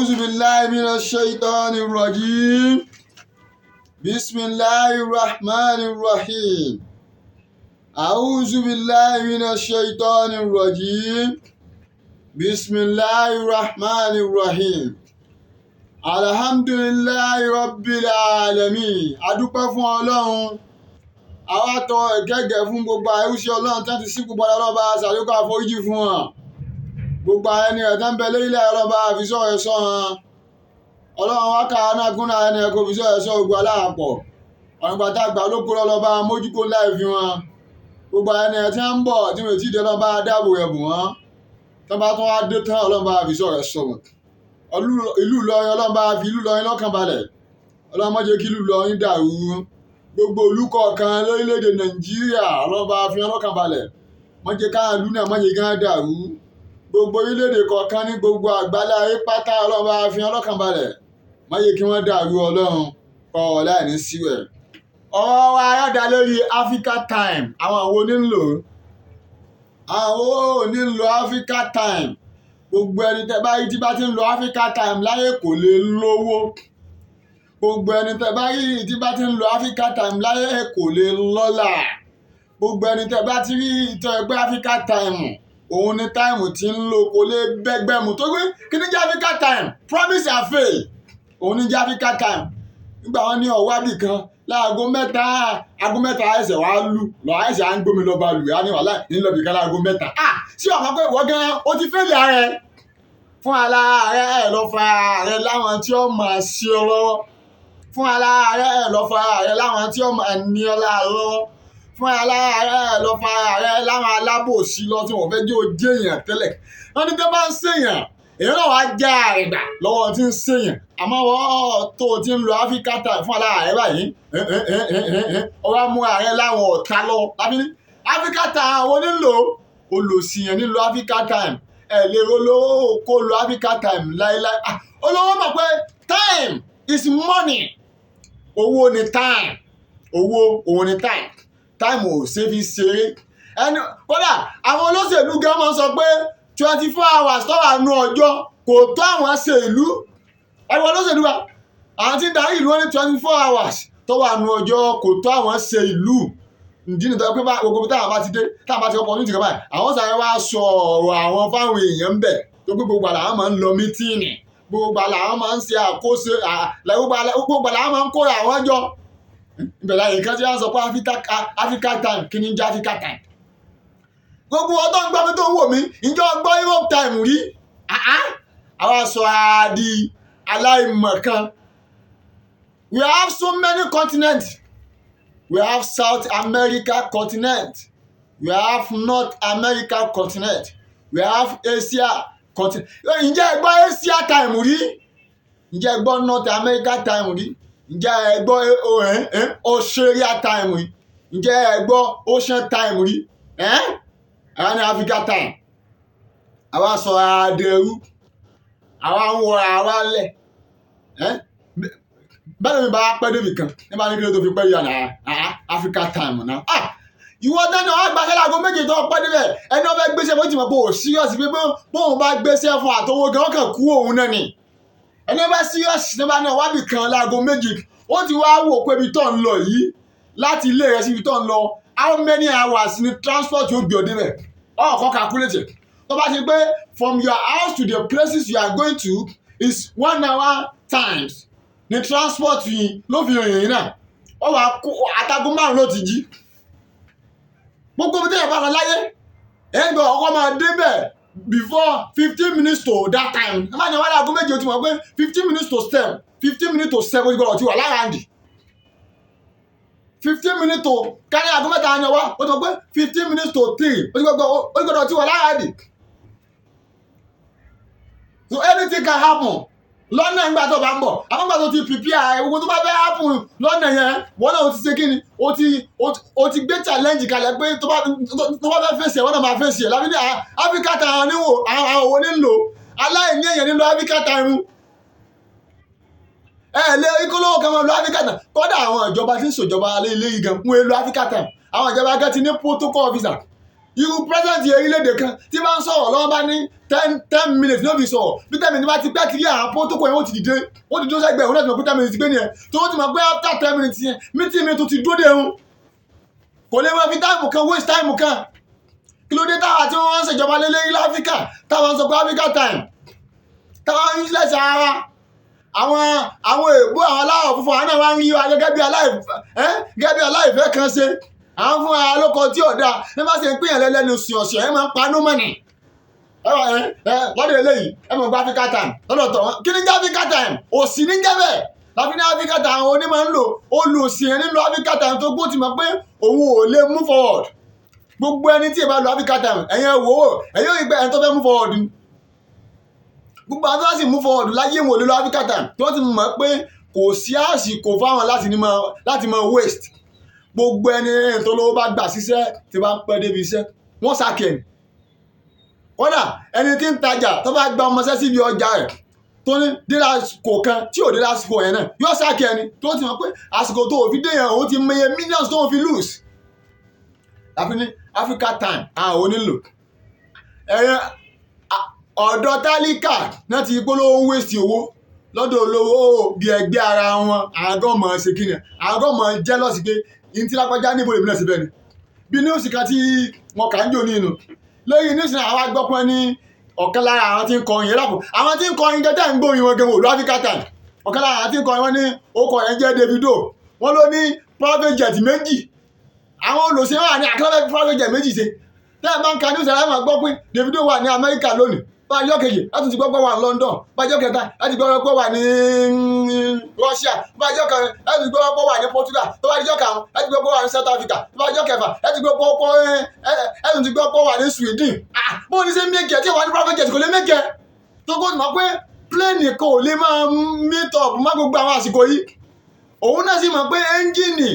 أعوذ بالله من الشيطان الرجيم. بسم الله الرحمن الرحيم. أعوذ بالله من الشيطان الرجيم. بسم الله الرحمن الرحيم. الحمد لله رب العالمين. Adúpẹ́ fún Ọlọ́run. Àwa tọrọ ìkẹ́gẹ́ fún gbogbo àìrúṣẹ́ Ọlọ́run tán ti síkú padà, lọ́ba ṣàlékún àforíjì fún wọn. Gbogbo àwọn ẹni rẹ̀ tán bẹ lórílẹ̀, ọlọ́ba àfisọ́ ẹ̀ sọ wọn. Ọlọ́run wá ká náà kúnra ẹni ẹ̀ kó fisọ́ ẹ̀ sọ gbogbo aláàpọ̀. Ọ̀nà tá a gbà ló kúrò, lọ́ba mójúkó láì fi wọn. Gbogbo àwọn ẹni ẹ̀ tí wọ́n ń bọ̀ tí wọ́n ti dé, lọ́ba dáàbò rẹ̀ bù wọ́n. Tán bá tún wá dé tán, ọlọ́ba àfisọ́ rẹ̀ sọ wọn. Ìlú Ìlọrin, ọlọ́ba fi ìlú Ìlọrin lọ́kàn balẹ̀. Ọlọ́run má jẹ́ kí ìlú Ìlọrin dàrú. Gbogbo ìlú kọ̀ọ̀kan lórílẹ̀‐èdè Nàìjíríà, ọlọ́ba fi wọn lọ́kàn balẹ̀. Má jẹ́ káwọn ìlú náà, má jẹ́ kí wọ́n dàrú. Gbogbo orílẹ̀-èdè kọ̀ọ̀kan ní gbogbo àgbálá ayé pátá, ọlọ́ba fi wọn lọ́kàn balẹ̀. Má jẹ́ kí wọ́n dàrú. Ọlọ́run kọ́ ọ láì ní síwẹ̀. Ọ̀rọ̀ wa yóò dá lórí Africa Time. Àwọn wo ní ń lò? Àwọn wo ní ń lo Africa Time? Gbogbo ẹni tẹ́ bá rí tí bá ti ń lo Africa Time láyé kò lè lówó. Gbogbo ẹni tẹ́ bá rí tí bá ti ń lo Africa Time láyé kò lè lọ́lá. Gbogbo ẹni tẹ́ bá ti rí ìtọ́ ẹgbẹ́ Africa Time òun ní time tí ń lò kò lè bẹ́gbẹ́ mu tó gbé. Kí ní jẹ́ Africa Time? Promise and fail, òun ní jẹ́ Africa Time. Nígbà wọn ní ọ̀wábì kan láago 3, aago 3 ẹsẹ̀ wàá lù lọ́wọ́, ẹsẹ̀ à ń gbómi lọ bá lù á ní wàhálà ní lọ́bì kan láago 3. Ah, sí ọ̀mọ́ pé ìwọ gan o ti fail ara ẹ fún ara rẹ. Ẹ lọ fa ara rẹ láwọn tí ó máa ṣe ọ lọ́wọ́ fún ara rẹ. Ẹ lọ fa ara rẹ láwọn tí ó máa ní ọ láàárọ̀ fún ara rẹ. Ẹ lọ fa ara rẹ láwọn alábòsí lọ tí wọ́n fẹ́ jẹ́ ojú èèyàn tẹ́lẹ̀. Wọ́n ní tó bá ń ṣèyàn, èèyàn náà wàá já àrẹ̀gbà lọ́wọ́ tí ń ṣèyàn. Àmọ́ wọ́n tó o ti ń lo Africa Time fún ara rẹ báyìí, ọ wá mú ààrẹ láwọn ọ̀tá lọ lábí ní Africa Time. Àwọn onílò olòṣìyàn nílò Africa Time. Ẹ lè olówó kó lo Africa Time láéláé. Olówó mọ̀ pé time is money. Owó ni time, owó òun ni time. Time ò ṣe fi ṣeré ẹni. Kódà àwọn olóṣèlú gan máa ń sọ pé 24 hours tó wà nù ọjọ́ kò tó àwọn ṣe ìlú. Ẹ̀wọ̀n olóṣèlú wa, àwọn tí ń darí ìlú, wọn ní 24 hours tó wà nù ọjọ́ kò tó àwọn ṣe ìlú. Ìdí nìtọ́ pé gbogbo táwọn bá ti dé, táwọn bá ti opportunity kan báyìí, àwọn sáré wá sọ ọ̀rọ̀ àwọn fáwọn èèyàn ń bẹ̀ tó pé gbogbo àlà àwọn máa ń lọ meeting, gbogbo àlà àwọn máa ń ṣe àkóso, gbogbo àlà àwọn máa ń kóra àwọn jọ. Ìbẹ̀rẹ̀ àyè kan tí wọ́n sọ pé Africa Time, kí ni ń jẹ́ Africa Time? Gbogbo ọtọ́ ń gbọ́ mi tó ń wò mí, ǹjọ́ gbọ́ Europe Time rí? Àwa sọ àdì aláìmọ̀kan. We have so many continents. We have South America continent, we have North America continent, we have Asia continent. Ǹjẹ́ ẹ gbọ́ Asia Time rí? Ǹjẹ́ ẹ gbọ́ North America Time rí? Ǹjẹ́ ẹ gbọ́ Australia Time rí? Ǹjẹ́ ẹ gbọ́ Ocean Time rí? Àwa ní Africa Time. Àwa sọ àdẹrú, àwa ń wọ àwa lẹ̀. Bẹ́ẹ̀ ni bá pẹ́ débi kan nígbà ní kí ló tó fi pẹ́ yà náà? Africa Time náà. Ah, ìwọ dáná wàá gbaṣẹ́ láago 7 tó pẹ́ débẹ̀. Ẹni wọ́n fẹ́ gbéṣẹ́ bó ti mọ̀ pé ò serious, pé bóun bá gbéṣẹ́ fún àtọwọ́ gan ọkàn kú òun náà ni. Ẹni wọ́n bá serious ní bá náà wábì kan láago 7, ó ti wá wò pé ibi tó ń lọ yìí, láti ilé rẹ sí ibi tó ń lọ, how many hours ni transport yóò gbé ọ débẹ̀? Ọkọ̀ calculate tó bá ti pé from your house to the places you are going to is one hour times ní transport yìí ló fi rìn yìí náà. Ó wàá kó àtàgùn 5 ló ti jí. Gbogbo ibi téèyàn bá lọ láyé, ẹgbẹ́ ọkọ máa débẹ̀ before 15 minutes to that time. Ẹ má ní wàhálà aago 7, o ti mọ̀ pé 15 minutes to 7, 15 minutes to 7, o ti gbọ́dọ̀ ti wà lára àǹdì. 15 minutes to kárí aago 3 ni wá, o ti mọ̀ pé 15 minutes to 3, o ti gbọ́dọ̀ ti wà lára àǹdì. So anything can happen lọ́nà ìgbà tó bá ń bọ̀. Àwọn ìgbà tó ti prepare ẹ, gbogbo tó bá fẹ́ happen lọ́nà yẹn, wọ́n náà o ti ṣe kí ni, o ti gbé challenge kalẹ̀ pé tó bá fẹ́ fèsì ẹ̀, wọ́n náà máa fèsì ẹ̀. Lábí ní Africa Time níwò, àwọn òwò nílò aláìní èèyàn nílò Africa Time. Ẹ lé ikólówó kan máa lo Africa Time. Kódà àwọn ìjọba tí ń ṣèjọba alẹ́ ilé yìí gan ń lo Africa Time. Àwọn ìjọba gan ti ní protocol officer. Irú president orílẹ̀-èdè kan tí bá ń sọ̀rọ̀ lọ́wọ́, bá ní 10 10 minutes ló fi sọ̀rọ̀, bí 10 minutes bá ti pẹ́ ti rí àwọn protocol yẹn, ó ti dìde, ó ti dúró sẹ́gbẹ̀ẹ́ òun náà, ti mọ̀ pé 10 minutes gbé nìyẹn, tó wọ́n ti mọ̀ pé after 10 minutes yẹn, meeting mi tó ti dúró dé òun, kò lè máa fi time kan waste time kan. Kí ló dé táwa tí wọ́n ń ṣèjọba lé lérí láfíríkà, táwọn ń sọ pé Africa time, táwọn ń useless ara àwọn èèbó, àwọn aláwọ̀ funfun? Àwọn náà wá ń rí wa gẹ́gẹ́ bí aláìfẹ́ kan ṣe àwọn fún ara lóko tí ò dáa. Ní bá ṣe ń pín yàn lẹ́lẹ́nu sùn ọ̀sẹ̀ ẹ̀ máa ń panú mọ́nì lọ́dọ̀ eléyìí. Ẹ mọ̀ gba Africa time lọ́dọ̀ tọ̀ wọ́n. Kí ni jẹ́ Africa time? Òsì ní jẹ́ bẹ́ẹ̀ láfi ní Africa time. Àwọn onímọ̀ ń lò olùsì yẹn nílò Africa time tó gbó ti mọ̀ pé òun ò lè move forward. Gbogbo ẹni tí ì bá lo Africa time, ẹ̀yin ẹ̀ wò ó, ẹ̀yin ò rí pé ẹni tó fẹ́ move forward ni. Gbogbo àwọn tó bá sì move forward láyé, wọn ò lè lo Africa time, tí wọ́n ti mọ̀ pé kò sí àsìkò fáwọn láti ní máa láti máa waste. Gbogbo ẹni tó lówó bá gbà síṣẹ́ tí bá ń pẹ́ débi iṣẹ́, wọ́n sack ẹ̀. Kódà ẹni tí ń tajà tó bá gba ọmọọṣẹ́ síbi ọjà rẹ̀, tó ní dé lásìkò kan tí ò dé lásìkò yẹn náà, yóò sack ẹni tó ti mọ̀ pé àsìkò tó fi dé yẹn, òun ti mọye millions tó fi lose. Àfi ní Africa time àwọn onílò ẹ̀yẹ ọ̀dọ́ tálíkà náà ti polówó ń waste owó lọ́dọ̀ olówó bí ẹgbẹ́ ara wọn. Àgọ́ mọ̀ ṣe kí ni, àgọ́ mọ̀ jealous pé ní tí lápájá níbo lèmi náà ṣe bẹ́ẹ̀ ni. Bí news kan tí wọn kà ń jò ní inú lórí news náà, àwọn agbọ́pọ́n ní ọ̀kan lára àwọn tí ń kọrin yẹn lápò, àwọn tí ń kọrin gẹ́gẹ́ ń gbóyin wọn gẹ́gẹ́ wò ló Africa time. Ọ̀kan lára àwọn tí ń kọrin wọn ní orúkọ yẹn jẹ́ Davido. Wọ́n ló ní private jet méjì. Àwọn olùsìn wà ní àkọlẹ́ private jet méjì ṣe. Tẹ́lẹ̀ bá ń ka news, ẹ̀ máa gbọ́ pé Davido wà ní Amẹ́ríkà lónìí, bájọ́ kejì láti ti gbọ́ pé wà ní London, bájọ́ kẹta láti gbọ́ pé wà ní Russia, bájọ́ kẹrin láti gbọ́ pé wà ní Portugal, tó bá dijọ́ karùn-ún láti gbọ́ pé wà ní South Africa, tó bá dijọ́ kẹfà láti gbọ́ pé ẹ̀sùn ti gbọ́ pé wà ní Sweden. Bó ní ṣe make ẹ̀ tí wà ní private jet, kò lè make ẹ̀ tó kó mọ̀ pé plane kan ò lè máa meet up má gbogbo àwọn àsìkò yìí. Òun náà sì mọ̀ pé ẹ́ńjìnì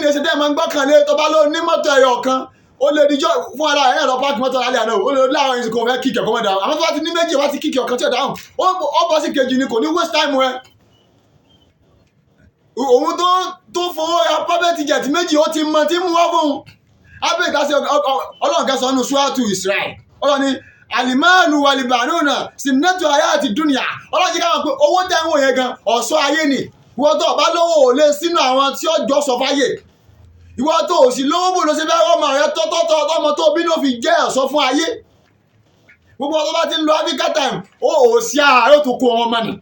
ẹsẹ̀ tẹ́ ẹ̀ máa ń gbọ́kànlé. Tó bá lọ ní mọ́tò ẹyọ kan, ó lè dijọ́ fún ara ẹ̀ lọ park mọ́tò lálẹ́ àná, ó lè láwọn ẹ̀sìn kò fẹ́ kick ẹ̀kọ́ mọ́ dáhùn. Àmọ́ tó bá ti ní méjì, wá ti kick ọ̀kan tí ò dáhùn, ó bọ́ sí kejì ni, kò ní waste time ẹ. Òun tó fowó ra private jet méjì, ó ti mọ tí mú wá fóun abẹ́ ìdásí. Ọlọ́run kẹsàn-án nù Suratu Israel, Ọlọ́run ní المال والبنون زينة الحياة الدنيا. Ọlọ́run jí ká mọ̀ pé owó tẹ́ ń wò yẹn gan, ọ̀ṣọ́ ayé ni. Ìwọ tó bá lówó, ò lè sínú àwọn tí ó jọ sọ fáyè. Ìwọ tó ò sì lówó, bò ló ṣe fẹ́ ọmọ rẹ tọ́tọ́tọ́, ọmọ tó bí ló fi jẹ́ ẹ̀ṣọ́ fún ayé? Gbogbo ọtọ́ bá ti ń lo Africa time, ó ò sí àárẹ̀ tó kó wọn mọ́ni.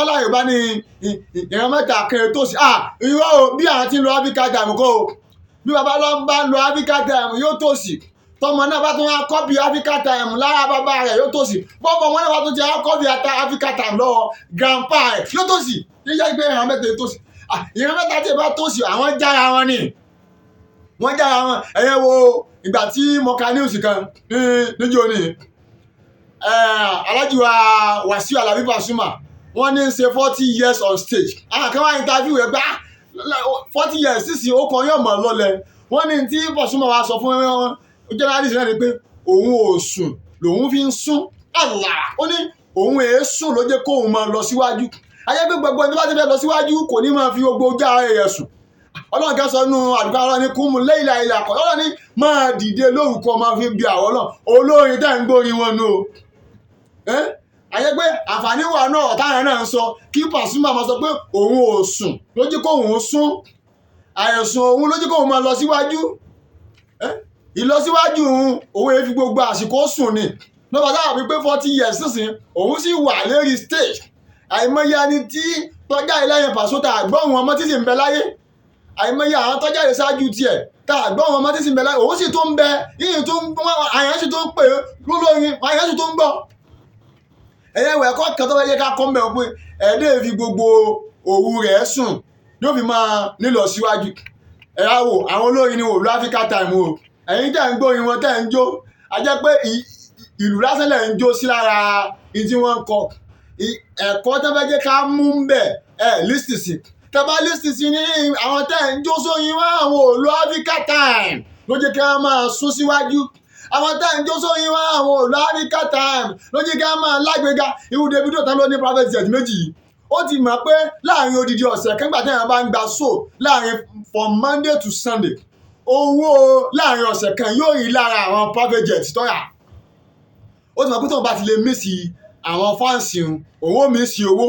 Ọlọ́run ní ìran mẹ́ta kẹrin tó sì irọ́ o. Bí àwọn ti ń lo Africa time kọ́ o. Bí bàbá lọ ń bá lo Africa time, yóò tòsí. Tọmọ náà bá tún wá copy Africa time lára bàbá rẹ̀, yóò tòsí. Bọ́mọ wọn náà bá tún ti wá copy Africa time lọ́wọ́ grandpa rẹ̀, yóò tòsí. Yíyá pé ìran mẹ́ta tòsí, ìran mẹ́ta tí ì bá tòsí, àwọn jára wọn ni, wọ́n jára wọn. Ẹ̀yẹ wo ìgbà tí mo ka news kan níjó ní Alhaji wa Wasiu Alabi Pasuma, wọ́n ní ṣe 40 years on stage. Àwọn kan wá interview rẹ̀ gbá 40 years sísìn, ó kàn yóò mọ̀ lọ́lẹ̀. Wọ́n ní tí Pasuma wa sọ fún journalist náà ni pé òun ò sùn lòun fi ń sún Allah. Ó ní òun èé sùn ló jẹ́ kóun máa lọ síwájú. Ayé pé gbogbo ẹni tó bá ti fẹ́ lọ síwájú, kò ní máa fi gbogbo ojú ara rẹ̀ sùn. Ọlọ́run kan sọ nínú àdúgbò, Ọlọ́run ní قم الليل إلا قليلا. Ọlọ́run ní máa dìde lórúkọ, máa fi bí àwọn Ọlọ́run. Olórin tẹ́ ń gbórin wọn nù o. Ayé pé àǹfààní wà náà, ọ̀tá yẹn náà ń sọ kí Pasuma máa sọ pé òun ò sùn lójú kóun sún, àìsùn òun lójú kóun máa lọ síwájú. Ìlọsíwájú òun, òun èé fi gbogbo àsìkò sùn ni lọ́ba sábà wípé 40 years sísìn, òun sì wà lérí stage. Àìmọye ẹni tí tọ́jà ìlẹ́yìn Pàṣọ tá a gbọ́ wọn ọmọ tí sì ń bẹ láyé, àìmọye àwọn tọ́jà lè ṣáájú tiẹ̀ tá a gbọ́ wọn ọmọ tí sì ń bẹ láyé, òun sì tún ń bẹ yìnyín tó ń àyàn sì tó ń pè é lólórin, àyàn sì tó ń gbọ́. Ẹ̀yẹ ìwẹ̀ ẹ̀kọ́ kan tó fẹ́ yẹ ká kọ́ mẹ́ o pé ẹ̀ẹ́dẹ́ fi gbogbo òru rẹ̀ sùn yóò fi máa nílọ síwájú. Ẹ̀yà wò àwọn olórin ni wò ló Africa time o. Ẹ̀yin tẹ̀ ń gbórin wọn, tẹ̀ ń jó, a jẹ́ pé ìlú lásán lẹ̀ ń jó sí lára ní tí wọ́n ń kọ. Ẹ̀kọ́ tó fẹ́ jẹ́ ká mú ń bẹ̀ ẹ̀ listen sí, tẹ́ bá listen sí ní àwọn tẹ̀ ń jó sóyin wọn, àwọn ò lo Africa time ló jẹ́ kí wọ́n máa sún síwájú. Àwọn tẹ̀ ń jó sóyin wọn, àwọn ò lo Africa time ló jẹ́ kí wọ́n máa lágbèéga. Irú Davido tán ló ní private jet méjì yìí, ó ti mọ̀ pé láàrin odidi ọ̀sẹ̀ kẹ́gbà tí èèyàn bá ń gba show láàrin from Monday to Sunday, Owó láàrin ọ̀sẹ̀ kan yóò rí lára àwọn private jet tọ́ra. Ó ti mọ̀ pé tóun bá ti lè miss àwọn fans òun, òun ó miss owó.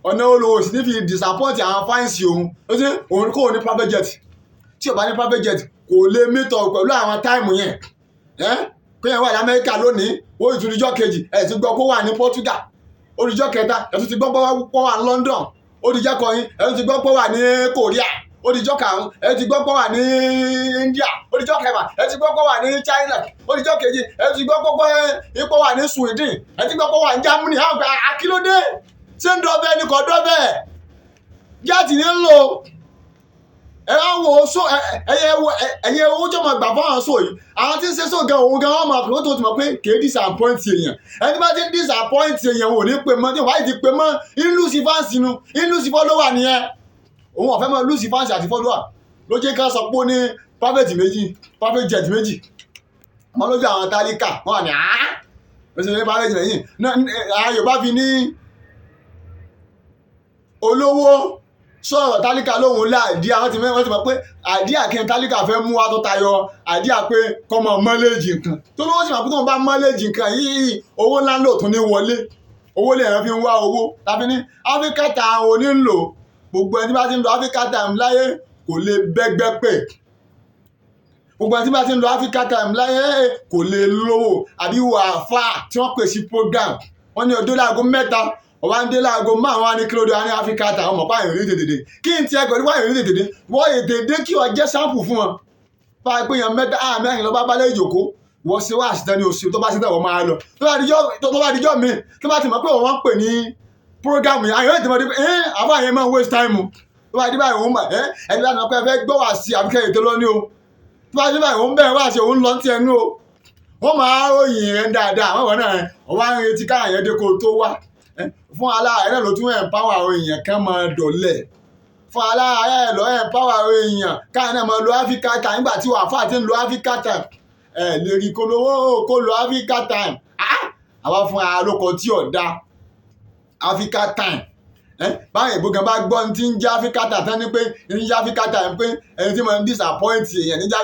Ọ̀nà olówó sì ní fi disappoint àwọn fans òun? Ó ti òun kò ní private jet. Tí ò bá ní private jet, kò lè meet up pẹ̀lú àwọn time yẹn. Kéèyàn wà ní Amẹ́ríkà lónìí, ó ìtúndíjọ́ kejì ẹ̀ ti gbọ́ kó wà ní Portugal, ó dijọ́ kẹta ẹ̀ tún ti gbọ́ pé wà ní London, ó dijọ́ kọrin ẹ̀ tún ti gbọ́ pé wà ní Korea, ó dijọ́ karùn-ún ẹ̀ ti gbọ́ pé wà ní India, ó dijọ́ kẹfà ẹ̀ ti gbọ́ pé wà ní China, ó dijọ́ keje ẹ̀ ti gbọ́ pé wà ní Sweden, ẹ̀ ti gbọ́ pé wà ní Germany. Àwọn àgbà akílódé ṣé ń dọ́bẹ̀ ni? Kò dọ́bẹ̀. Jet ní ń lò. Ẹ wá wo so, ẹyẹ ẹyẹ owó tó máa gbà fún àwọn so yìí, àwọn tí ń ṣe so gan, òun gan wọn máa pè ó, tó ti mọ̀ pé kì í disappoint èèyàn. Ẹni bá ti ń disappoint èèyàn, ò ní pè mọ́. Tí wọ́n bá ti pè mọ́, ń lose fans nu, ń lose follower nìyẹn. Òun ọ̀fẹ́ máa lose fans àti follower ló jẹ́ ká sọ pé ó ní private méjì, private jet méjì. Àmọ́ lójú àwọn tálíkà, wọ́n wà ní àá, ó sì ní private méjì. Àwọn Yorùbá fi ní olówó sọ̀rọ̀, tálíkà lóhùn láàdí. Àwọn ti wọ́n ti mọ̀ pé idea kí n tálíkà fẹ́ mú wa tó tayọ idea pé kọ́mọ mọ́lẹ́jì nǹkan tó lówó sì mọ̀ pé tóun bá mọ́lẹ́jì nǹkan yìí, owó ńlá lò tún ní wọlé. Owó lè yẹn fi ń wá owó tàbí ní Africa Time oní ń lò. Gbogbo ẹni tí bá ti ń lo Africa Time láyé kò lè bẹ́gbẹ́ pè. Gbogbo ẹni tí bá ti ń lo Africa Time láyé kò lè lówó. Àbí wàáfà tí wọ́n pè sí program, wọ́n ní ọdún láago 3, ọba ń dé láago 5, wá ní kí ló dé? Wá ní Africa Time. Ọmọ pààyàn rí tètè dé. Kí n tiẹ̀ pẹ̀lú pààyàn rí tètè dé, wọ́n ètè dé kí wọ́n jẹ́ sample fún wọn. Bá a pé yan mẹ́ta á mẹ́rin lọ́ba bá lé ìjòkó, wọ́n ṣe wá àṣìṣe ní oṣù tó bá ṣe tẹ̀, wọ́n máa lọ. Tó bá dijọ́ mi, tó bá ti mọ̀ pé wọ́n ń pè ní program yẹn, àyọ̀ ètò ìmọ̀ ẹ́ àbá yẹn máa ń waste time. Tó bá di báyìí, òun mọ̀ ẹ́ ẹni bá ti mọ̀ pé ẹ fẹ́ gbọ́ wá sí àbíkẹ́ ètò lọ ní o. Tó bá di báyìí, òun bẹ̀rẹ̀ wá sí, òun lọ ti ẹnu o. Wọ́n máa ròyìn rẹ̀ dáadáa. Àwọn náà wọ́n wá ń retí káyọ̀ yẹn dé kó tó wá. Fún aláàárẹ̀ náà ló tún empower àwọn èèyàn kan máa dọ̀lẹ̀. Fún aláàárẹ̀ lọ empower àwọn èèyàn káyọ̀ náà máa lo Africa Time. Nígbà tí wàá fà tí ń lo Africa Time, ẹ lè rí kó lówó kó lo Africa Time. Àwa fún ara tí ò da Africa Time. Báyìí ìbò gan bá gbọ́ ní ti ń jẹ́ Africa Time tán, ní pé ní jẹ́ Africa Time, pé ẹni tí mo ń disappoint èèyàn níjà,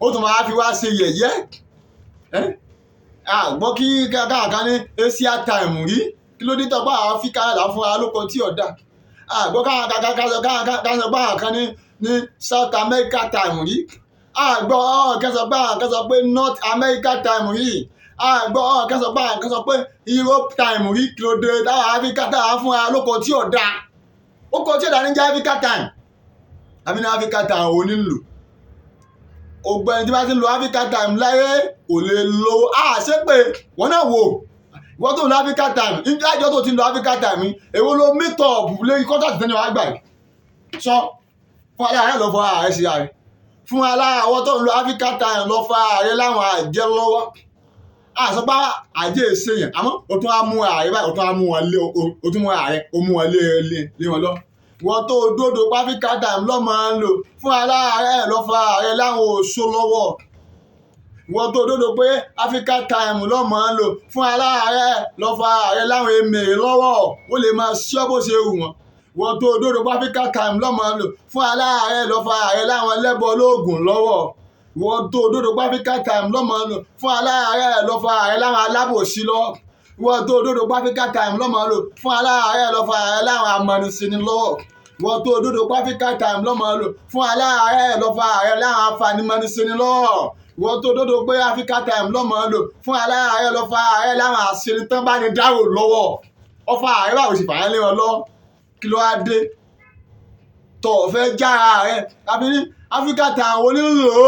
ó tún máa fi wá ṣe yẹ̀yẹ́. Àgbọ́ kí káàkan ní Asia Time rí. Kí ló dé tọ́pọ̀ Áfíríkà là fún wa lóko tí ò da? Àgbọ́ káàkan bá kan ní South America Time rí. Àgbọ́ kẹsàn bá kan sọ pé North America Time rí. Àgbọ́ kẹsàn bá kan sọ pé Europe Time rí. Kí ló dé táwọn Áfíríkà táwọn fún wa lóko tí ò da? Ó kọ tí ò da ní jẹ́ Africa Time àbí ní Africa Time ò ní lò. Ògbẹ́ni tí bá ti ń lo Africa Time láyé kò lè lo. Àṣẹ pé wọ́n náà wò, wọ́n tó ń lo Africa Time, lájọ́ tó ti ń lo Africa Time, èwo ló meet up lórí contract tẹ́ni wàá gbà yìí? Sọ fún aláàárẹ̀ lọ fọ ààrẹ sí ààrẹ. Fún aláàwọ̀ tó ń lo Africa Time lọ fa ààrẹ láwọn àjẹ́ lọ́wọ́. Àsọpá àjẹ́ èsèyàn, àmọ́ o tún á mú ààrẹ báyìí, o tún á mú wọn lé, o tún mú ààrẹ, o mú wọn lé lé wọn lọ. Wọ́n tó dódò Africa Time lọ́ máa ń lò, fún aláàárẹ̀ lọ fa ààrẹ láwọn oṣó lọ́wọ́. Wọ́n tó dódò pé Africa Time lọ́ máa ń lò, fún aláàárẹ̀ lọ fa ààrẹ láwọn èmèrè lọ́wọ́, ó lè máa ṣọ́ bó ṣe wù wọ́n. Wọ́n tó dódò pé Africa Time lọ́ máa ń lò, fún aláàárẹ̀ lọ fa ààrẹ láwọn ẹlẹ́bọ lóògùn lọ́wọ́. Wọ́n tó dódò pé Africa Time lọ́ máa ń lò, fún aláàárẹ̀ lọ fa ààrẹ láwọn alábòsí lọ́wọ́. Wọ́n tó dódò pé Africa Time lọ́ máa ń lò, fún aláàárẹ̀ lọ fa ààrẹ láwọn amọ̀nìsìn lọ́wọ́. Wọ́n tó dódò pé Africa Time lọ́ máa ń lò, fún aláàárẹ̀ lọ fa ààrẹ láwọn afanimọ̀nìsìn lọ́wọ́. Wọ́n tó dódò pé Africa Time lọ́ máa ń lò, fún aláàárẹ̀ lọ fa ààrẹ láwọn àṣírí bá ní dárò lọ́wọ́. Ọfà ààrẹ báwo sì fààyàn lé wọn lọ? Kí ló wá dé tó o fẹ́ jára rẹ tàbí ní Africa Time onílò?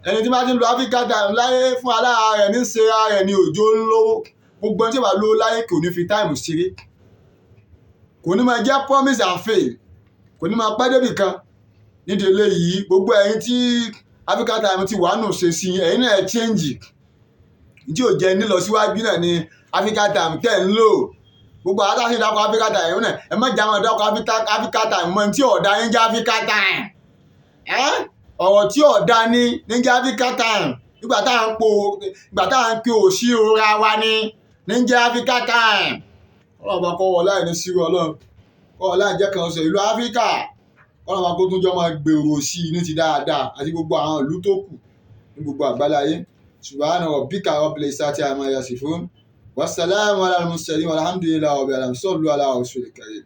Ẹni tí bá ti ń lo Africa Time láyé, fún aláàárẹ̀ ní ṣe ara rẹ̀ ní òjò ń lówó. Gbogbo ẹni tí wàá lówó láyé kò ní fi time ṣeré, kò ní máa jẹ́ promise and fail, kò ní máa pẹ́ débì kan. Nídìí eléyìí, gbogbo ẹ̀yin tí Africa Time ti wà nù ṣe sí, ẹ̀yin náà change. Tí ò jẹ́ nílọsíwájú náà ni Africa Time tẹ̀ ń lò. Gbogbo àwọn táwọn ìdákọ̀ Africa Time náà, ẹ má jà wọn dákọ̀ Africa Time mọ́. Tí ọ̀dà yín jẹ́ Africa Time, ọ̀rọ̀ tí ọ̀dà ní ní jẹ́ Africa Time. Nígbà tá à ń po, ìgbà tá à ń pe òsì ra wa ní jẹ́ Africa Time. Ọlọ́run bá kọ́ wọ láì ní sírò, Ọlọ́run kọ́ wọ láì jẹ́ kan ṣe ìlú Áfíríkà. Ọlọ́run bá kó tún jọ máa gbèrò sí i ní ti dáadáa àti gbogbo àwọn ìlú tó kù ní gbogbo àgbáláyé. Subhana rabbika rabbil izzati amma yasifun, wasalaamu ala al-mursalin, walhamdulillahi rabbil alamin. Sallu ala rasulil karim.